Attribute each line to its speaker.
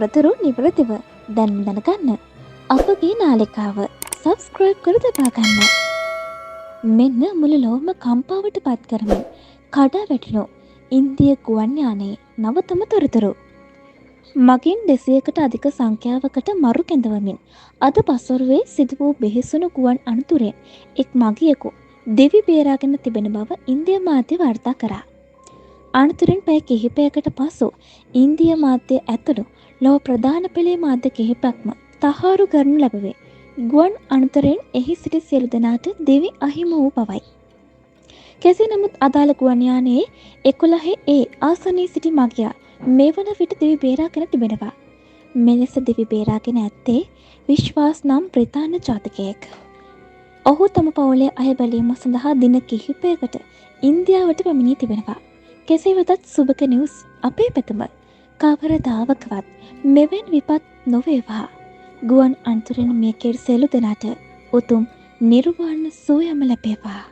Speaker 1: තොරතුරු නිවැරදිව දැන්ම දැනගන්න අපගේ නාලිකාව සබ්ස්ක්‍රයිබ් කර තබා ගන්න. මෙන්න මුළු ලොවම කම්පාවට පත් කරමින් කඩා වැටුණු ඉන්දිය ගුවන් යානයේ නවතම තොරතුරු. මගින් 200කට අධික සංඛ්‍යාවකට මරු කැඳවමින් අද පස්වරුවේ සිදු වූ බිහිසුණු ගුවන් අනතුරෙන් එක් මගියෙකු දිවි බේරාගෙන තිබෙන බව ඉන්දිය මාධ්‍ය වාර්තා කරා. අනතුරෙන් පැය කිහිපයකට පසු ඉන්දිය මාධ්‍ය ඇතුළු ලොව ප්‍රධාන පෙළේ මාධ්‍ය කිහිපයක්ම තහවුරු කරනු ලැබුවේ ගුවන් අනතුරෙන් එහි සිටි සියලු දෙනාට දිවි අහිමි වූ බවයි. කෙසේ නමුත් අදාළ ගුවන් යානයේ 11 ඒ ආසනයේ සිටි මගියා මේ වන විට දිවි බේරාගෙන තිබෙනවා. මෙලෙස දිවි බේරාගෙන ඇත්තේ විශ්වාස් නම් බ්‍රිතාන්‍ය ජාතිකයෙක්. ඔහු තම පවුලේ අය බැලීම සඳහා දින කිහිපයකට ඉන්දියාවට පැමිණී තිබෙනවා. කෙසේ වෙතත් සුබක නිවුස් අපේ පැතුම කවරදාවකවත් මෙවැනි විපත් නොවේවා. ගුවන් අනතුරෙන් මිය ගිය සියලු දෙනාට උතුම් නිර්වාණ සුවයම ලැබේවා.